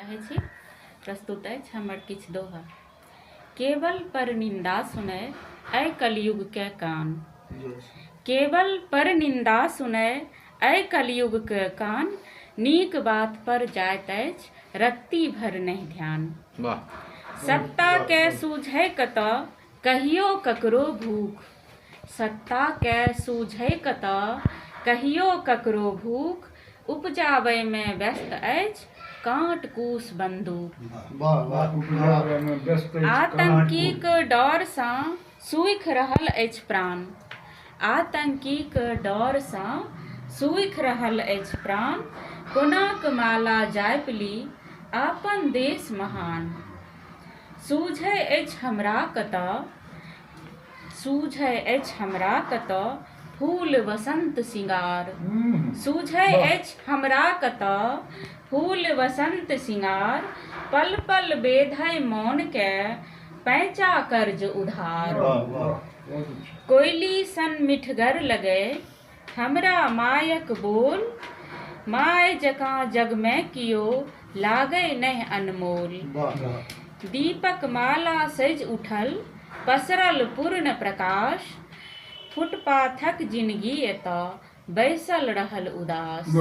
चाहै छी। प्रस्तुत अछि हमर किछु दोहा। केवल पर निंदा सुनय ऐ कलयुगके कान, केवल पर निंदा सुनय ऐ कलयुगके कान, नीक बात पर जाइत अछि रत्ती भर नहि ध्यान। सत्ताके सूझै कतऽ कहियो ककरो भूख, सत्ताके सूझै कतऽ कहियो ककरो भूख, उपजाबैमे व्यस्त अछि काँट कूस बन्दूक। आतंकीक डरसँ सूखि रहल अछि प्राण, आतंकीक डरसँ सूखि रहल अछि प्राण, कोनाक माला जापि ली आपन देश महान। सूझै अछि हमरा कतऽ, सूझै अछि हमरा कतऽ फूल वसन्त सिंगार, सूझै अछि हमरा कतऽ फूल वसन्त सिंगार, पल पल बेधै मोनके पैंचा कर्ज उधार। कोइली सन मिठगर लगै हमरा मायक बोल, माय जकाँ जगमे कियो लागै नहि अनमोल। दीपक माला सजि उठल पसरल पूर्ण प्रकाश, फुटपाथक जिनगी एतऽ बैसल रहल उदास।